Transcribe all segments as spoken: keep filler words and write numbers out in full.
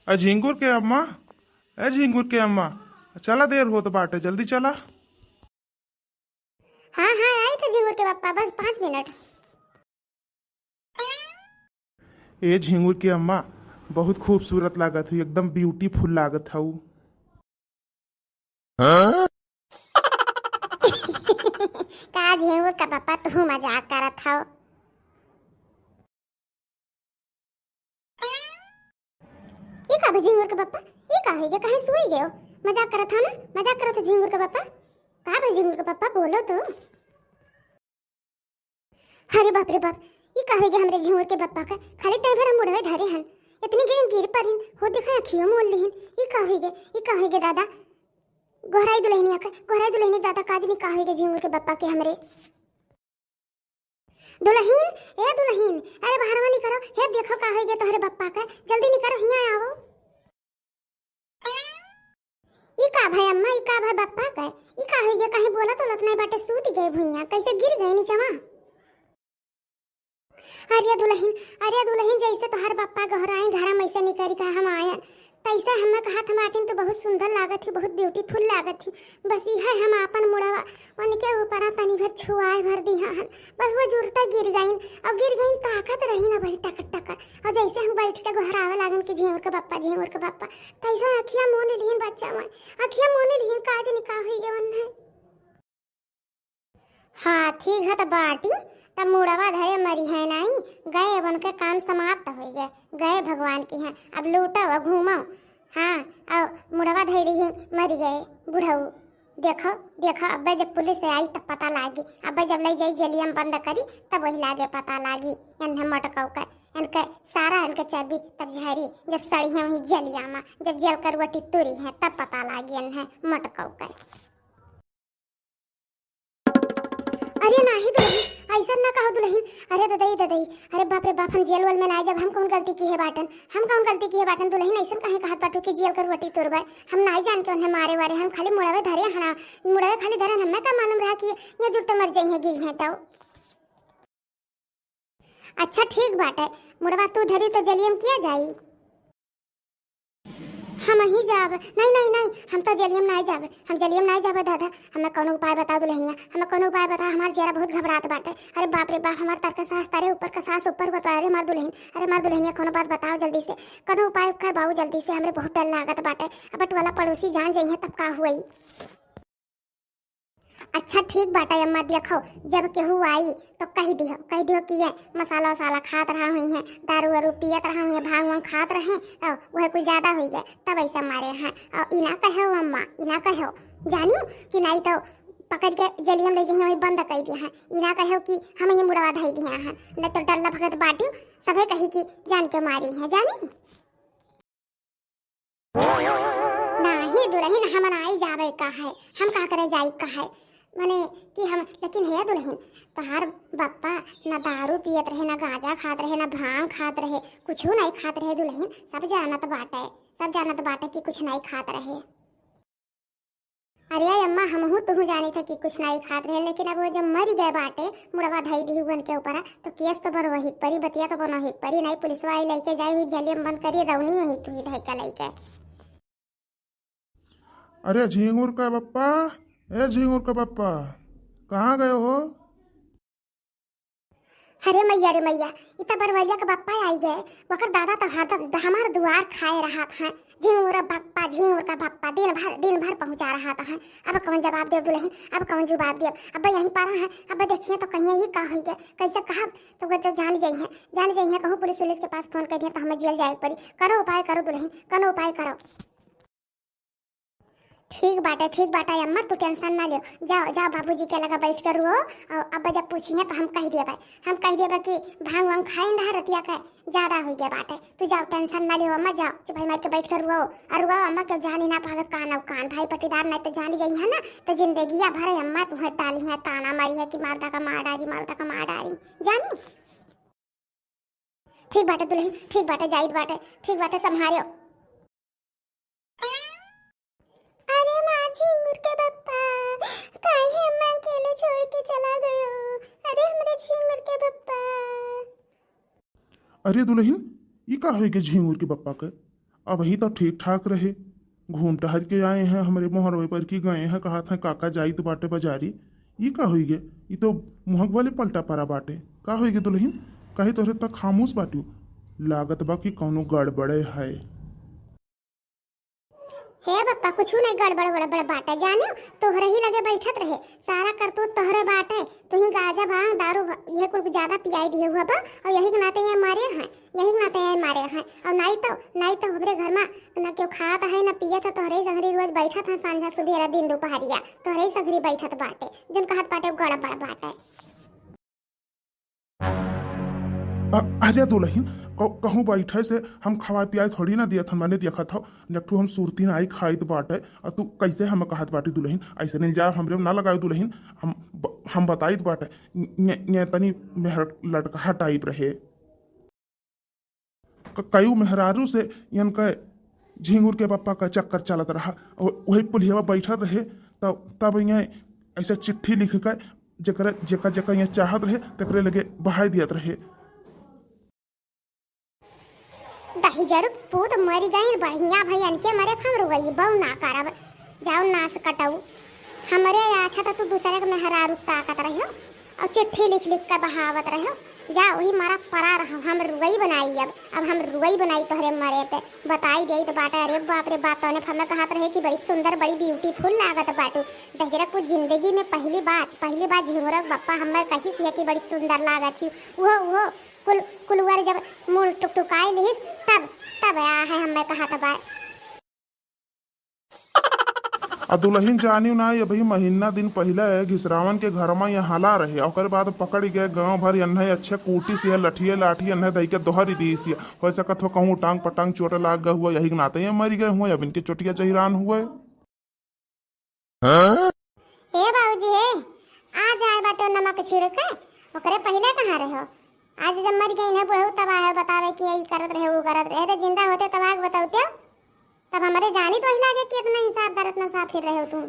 ए झिंगुर के अम्मा, ए झिंगुर के अम्मा, चला, देर होत बाटे, जल्दी चला। हाँ, हाँ, आई तो झिंगुर के पप्पा, बस पाँच मिनट। ए झिंगुर के अम्मा, बहुत खूबसूरत लागत हऊ, एकदम beautiful लागत हऊ। हाँ? का झिंगुर का पप्पा, तू मजाक करत हऊ? ई का बा झिंगुर के पप्पा? ई का होइगे? कहीं सोई गयो? मजाक करत हऊ ना? मजाक करत हऊ झिंगुर के पप्पा? का बा झिंगुर के पप्पा? बोलो तो। अरे बाप रे बाप, ई का होइगे हमरे झिंगुर के पप्पा का? खाली तय भर हम मुड़वे धरे हन, इतनी गिर गिर परिन हो, देखा अखियो मोल लिहिन। ई का होइगे? ई का होइगे दादा? गोहराई दुलहिनिया का, गोहराई दुलहिनी दादा, का जनी का होइगे झिंगुर के पप्पा के हमरे। दुलहिन, ए दुलहिन, अरे बहरवा निकरो, हे देखो का होइगे तोहरे पप्पा का, जल्दी निकरो, हियाँ आवो। ई का भय अम्मा, ई का भय पप्पा का? ई का होइगे? कहीं बोलत उलत नहीं बाटे, सूत गए भुइयां, कैसे गिर गए नीचवा? अरे दुलहिन, अरे दुलहिन, जैसे तोहार पप्पा गोहराइन घरा में से निकल के हम आयन, तैसे हमें कहत हम बाटिन, तू बहुत सुंदर लागत ही, बहुत beautiful लागत ही। बस इहे हम आपन मुड़वा उनके ऊपर तनी भर छुआए भर दिहा हन, बस वो जुरते गिर गइन, और गिर गइन ताकत रही ना वही टकर टकर, और जैसे हम बैठ के गोहरावे लागन कि झिंगुर के पप्पा, झिंगुर के पप्पा, तैसे अखिया मून लिहिन बच्चा मोय, अखिया मून लिहिन, का जनी का होइगे वन्ने। हाँ, ठीक है, तो बाटी, तब मुड़वा धरे मरी है नाई, गए, अब उनके काम समाप्त होइगे, गए भगवान की हैं, अब लूटो, अब घूमो। हाँ, अब मुड़वा धरे ही मर गए बुढ़ऊ। देखो, देखो, अब्बे जब पुलिस आई तब पता लागी, अब्बे जब ले जाई जेलिया में बंद करी तब वही लागे पता लागी। एन्हे मटकऊ के, इनके सारा इनके चर्बी तब झरी, जब सड़ी है वही जेलिया में, जब जेल करवटी तुरी है तब पता लागी एन्हे मटकऊ के। अरे नाही दुलहिन, ऐसन ना कहो दुलहिन। अरे ददई, ददई, अरे बाप रे बाप, हम जेल वेल में नाही जाब, हम कौन गलती किहे बाटन, हम कौन गलती किहे बाटन दुलहिन, ऐसन काहे कहत बाटू कि जेल करवटी तुरबे? हम नाही जान के उन्हें मारे वारे, हम खाली मुड़वे धरे हना, मुड़वे खाली धरन, हमें का मालूम रहा कि ये जुरते मर जइहें, गिरी हैं तो। अच्छा ठीक बाटे, मुड़वा तू धरी तो जलियम किया जाई? हम ही जाब। नहीं, नहीं, नहीं, हम तो जलियम नहीं जाब, हम जलियम नहीं जाब दादा। हमें कौनो उपाय बताओ दुलहिनिया, हमें कौनो उपाय बताओ, हमार जियरा बहुत घबरात बाटे। अरे बाप रे बाप, हमार तरका सास तारे ऊपर का सास ऊपर होत बा। अरे हमार दुलहिन, अरे हमार दुलहिनिया, कौनो बात बताओ जल्दी से, कौनो उपाय करवाओ जल्दी से, हमरे बहुत डर लागत बाटे। अब टोला पड़ोसी जान जइहें तब का हुई? अच्छा ठीक बाटे अम्मा, देखो जब केहू आई तो कह दिहो, कह दिहो कि ये मसाला वसाला खात रहा हुई है, दारू वारू पियत रहा हुई है, भांग वांग खात रहे, तो वह कुछ ज्यादा हुई गए तब ऐसा मारे हैं। और इना कहो अम्मा, इना कहो, जानियो कि नहीं तो पकड़ के जलियम ले जइहें, वही बंद कर दिया है। इना कहो कि हम ये मुड़वा धई दिया है, नहीं तो डल्ला भगत बाटियो, सभे कही कि जान के मारी है, जानियो। नाही दुलहिन, हम नाई जाबे का है, हम का करे जाई का है, माने कि हम, लेकिन हे दुलहिन, तोहार बप्पा ना दारू पियत रहे, ना गांजा खात रहे, ना भांग खात रहे, कुछू नाई खात रहे दुलहिन, सब जानत बाटे, सब जानत बाटे कि कुछ नाई खात रहे। अरे अम्मा, हमहू तुहू जानी था कि कुछ नाई खात रहे, लेकिन अब वो जब मरी गए बाटे, मुड़वा धई दिहुवन के ऊपरा, तो केस तो बनवही परी, बतिया तो बनवही परी, नाई पुलिसवा आई लइके जाई, हुई जलियम बंद करी, रौनी हुई तुही धई के लइके। अरे झिंगुर का बप्पा, ए झिंगुर का बप्पा, कहाँ गए हो? अरे मैया रे मैया, इ त बरवरिया के बप्पा आई गए। ओकर दादा तो हरदम द-, हमार दुआर खाए रहत हैं। झिंगुर बप्पा, झिंगुर का बप्पा, दिन भर, दिन भर पहुँचा रहत हैं। अब कौन जवाब देब दुलहिन, अब कौन जवाब देब? अब यहीं पर हैं, अब देखिए तो कहिए ई का होई गए, कैसे कहब? तो वो तो जान जइहें, जान जइहें, कहूँ पुलिस उलिस के पास फोन कर दिया तो हमें जेल जाए के पड़ी। करो उपाय करो दुलहिन, करो उपाय करो। ठीक बाटे, ठीक बाटे अम्मा, तू tension ना लियो। जाओ, जाओ बाबूजी के लगा बैठ के रुओ, और अब जब पूछिए तो हम कह देबे, हम कह देबे कि भांग वांग खाइन रहा रतिया के, ज्यादा हो गया बाटे। तू जाओ, tension ना लियो अम्मा, जाओ, चुपाई मार के बैठ के रुओ, और रुओ अम्मा, क्यों जानी ना पावे कान और कान, भाई पटीदार नहीं तो जानी जाई है ना, तो जिंदगिया भरे अम्मा तुम्हें ताली है, ताना मारी है कि मारदा का मार डारी, मारदा का मार डारी, जानी। ठीक बाटे दुलहिन, ठीक बाटे, जाइत बाटे, ठीक बाटे, संभारियो। अरे माँ झिंगुर के बप्पा, काहे अम्मा अकेले छोड़ के चला गयो? अरे हमरे झिंगुर के बप्पा। अरे दुलहिन, ई का होई के झिंगुर के बप्पा के? अबहीं तो ठीक ठाक रहे, घूम टहर के आए हैं, हमरे मोहरवे पर की गए हैं, कहत हैं काका जाइत बाटे बजारी। ई का होई गे? ई तो मुहक वाले पलटा परा बाटे। का होई गे दुलहिन? काहे तोहरे तक खामोश बाटियो? लागत बा कि कौनो गड़बड़े है। हे बप्पा, कुछु नहीं गड़बड़ वड़बड़ बाटे, जाने तोहरे ही लगे बैठत रहे, सारा करतूत तोहरे बाटे, तू ही गाजा भांग दारू भ-, यह कुल ज्यादा पियाई दिए हुआ बा, और यही के नाते ये मारे हैं, यही के नाते ये मारे हैं, और नहीं तो, नहीं तो हमरे घर में न केहू खात है न पियत है, तोहरे ही संगरी रोज बैठत है, सांझा सुबेरा दिन दोपहरिया तोहरे ही संगरी बैठत बाटे, जौन कहत बाटे उ गड़बड़ बाटे। अ-, अरे दुलहिन, क-, कहूँ बैठे से हम खवाए पियाए थोड़ी ना दियत हन, मने देखत हो, नेठू हम सुरती नाई खाइत बाटे, अ तू कैसे हम कहत बाटी दुलहिन, ऐसे नहीं जा, हमरे ना लगाए दुलहिन, हम ब-, हम बताइत बाटे, ने, ने तनी मेहर लटकहा टाइप रहे। क-, कयू मेहरारू से इनके झिंगुर के पप्पा का चक्कर चलत रहा। और वही पुलियावा बैठत रहे, तब, तब इहाँ ऐसे चिट्ठी लिख के जेकरे, जेका, जेका इहाँ चाहत रहे, तेकरे लगे बहाई दियत रहे। दही जरूर पूत मरी गई, बढ़िया भई, इनके मरे हम रोइबउ ना करब। जाओ नास कटऊ, हमरे अच्छा त तू दूसरे के मेहरारू ताकत रहियो और चिट्ठी लिख लिख के बहावत रहियो। जा वही मारा परा रहो, हम रुई बनाई अब, अब हम रुई बनाई तोहरे मरे पे। बताई देई त बाटे, अरे बाप रे बाप, तौने हमें कहत रहे कि बड़ी सुंदर, बड़ी ब्यूटीफुल लागत बाटू। दहिजरा कुछ जिंदगी में पहली बार, पहली बार झिंगुरा बप्पा हमें कहिस है कि बड़ी सुंदर लागत ही। उहो, उहो कुल, कुलवर जब मुंह टुकटुकाई लिहिस, तब, तब आ है हमें कहत बा। आ दुलहिन जानियो ना, अबही महीना दिन पहिले घिसरावन के घर मा ये हला रहे, ओकरे बाद पकड़ गए गांव भर एन्हे अच्छे कूटी से, लठिए लाठी एन्हे दई के दोहरी दीस। हो सकत हो कहूँ टांग पटांग चोट लाग गए हुआ, यही के नाते ये मरी गए हुआ, अब इनके चोटिया चहिरान हुए। ए बाबूजी हे, आ जाए बाटे नमक छिड़के, ओकरे पहिले कहाँ रहे हो? आज जब मर गई ना बुढ़ऊ तब आए बतावे कि यही करत रहे, वो करत रहे, तो जिंदा होते तब आग बताते। तब हमरे जानी तो ही लागे कि इतना हिसाब दर इतना साफ फिर रहे हो तुम।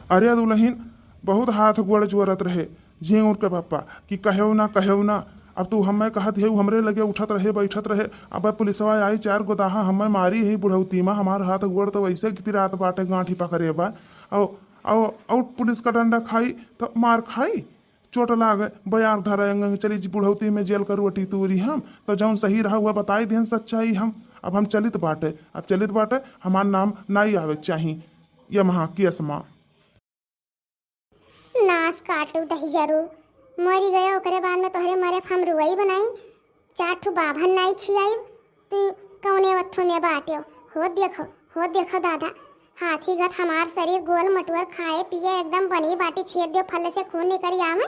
अरे दुलहिन, बहुत हाथ गोड़ जोरत रहे झिंगुर के पप्पा कि कहेउ ना, कहेउ ना। अब तू हमें कहत हेउ, हमरे लगे उठत रहे, बैठत रहे। अब पुलिसवा आई, चार गोदाहा हमें मारी ही बुढ़ौती मा, हमार हाथ गोड़ तो वैसे कि पिरात बाटे, गांठी पकड़े बा। औ, औ, औ पुलिस का डंडा खाई तो मार खाई। चोट लागे, बयार धरे, अंग अंग चली जी बुढ़ौती में जेल का रोटी तूरी हम, तो जौन सही रहा हुआ बताई देन सच्चाई हम। अब हम चलित बाटे, अब चलित बाटे, हमार नाम नाई आवे चाही ये महा केस मा। नास काटू दहिजरू, मरी गया ओकरे बाद में तोहरे मरे हम रुई बनाई, चार ठो बाभन नाई खियाई, तू कौने वत्थो में बाट्यो? हो देखो, हो देखो दादा, हाथी गत हमार शरीर गोल मटुअर खाए पिए एकदम बनी बाटी छेद दियो फल से खून निकरी आवे।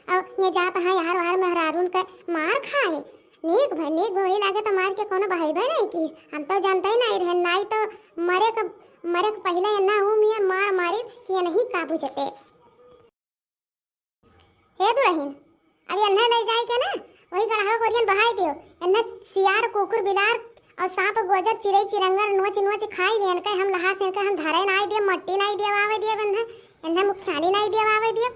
और ये जात हाँ यार वार मेहरारून के मार खाए। नीक भई, नीक भई लागे तो मार के कोनो बहइबे नहीं कीस। हम तो जानते ही नहीं रहे, नहीं तो मरे के, मरे के पहले ना ऊ मियाँ मार मारी कि ये नहीं का बुझते। हे दुलहिन, अब एन्हे ले जाए के ना, वही गड़हा गोरियन बहाई दियो। एन्हे सियार, कुकुर, बिलार और सांप, गोजर, चिड़ई, चिरंगर नोच नोच खाई दिए। एनके हम लहास, एनके हम धरे नाई दिए, मट्टी नाई दिए आवे दिए एन्हे, एन्हे मुखियानी नाई दिए आवे दिए।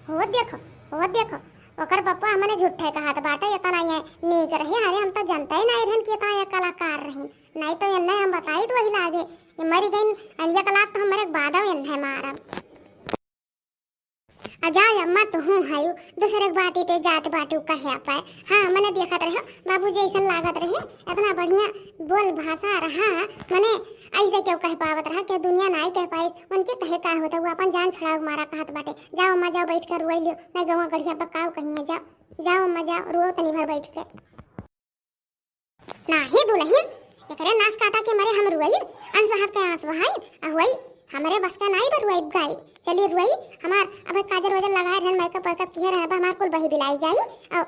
हो देखो, हो देखो, ओकर पप्पा हमने झूठे कहत बाटे, इतना ये नीक रही। अरे हम तो जनते ही नहीं रहन कि इतना ये कलाकार रही, नहीं तो एन्हे हम बताई तो वही लागे, ये मरी गई, अन ये कलाक तो हमरे बादव एन्हे मारब। आ जा अम्मा, तू हूँ हयू, दूसरे के बाती पे जात बाटू कहे पाए। हाँ, मने देखत रहे, बाबूजी ऐसन लागत रहे, इतना बढ़िया बोल भाषा रहा, मने ऐसे क्यों कह पावत रहा, क्यों दुनिया नाई कह पाई, उनके कहे का होता, वो अपन जान छुड़ावे मारा कहत बाटे। जाओ अम्मा, जाओ बैठ कर रोई लियो, नहीं गवा गढ़िया बकाओ कहीं है, जाओ, जाओ अम्मा, जाओ, रोओ तनी भर बैठ के। नाही दुलहिन, एकरे नास काटा के मरे हम रुआई, अनसहत के आंस बहाई, अहुआई, हमरे बस का नाई बरुआई गाई। चली रुआई, हमार अब काजर वजन लगाए रहन, मेकअप वेकअप किए रहन, अब हमार कुल बही बिलाई जाई, और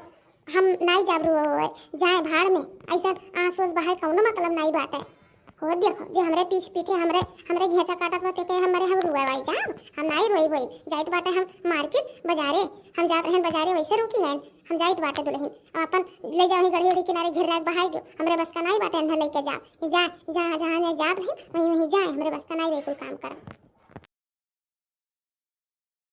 हम नाई जाब रुआई, जाए भाड़ में, ऐसा आंस ओस बहाए कौनो मतलब नाई बाटे। हो देखो, जे हमरे पीछ पीछे हमरे, हमरे घेचा काटत बा, तेके हमरे हम रुआई जाब, हम नाई रुआई बोई, जाइत बाटे हम मार्केट, बाजारे, हम जात रहन बाजारे, वैसे रुकी हैं, हम जाइत बाटे दुलहिन, अब अपन ले जाओ ही गढ़ी उढ़ी किनारे घेर लाग बहाई दो, हमरे बस का नाई बाटे अंधर लेके जाओ, जा, जा, जहाँ, जहाँ जात रही, वहीं, वहीं जाए, हमरे बस का नाई वही कुल काम करब।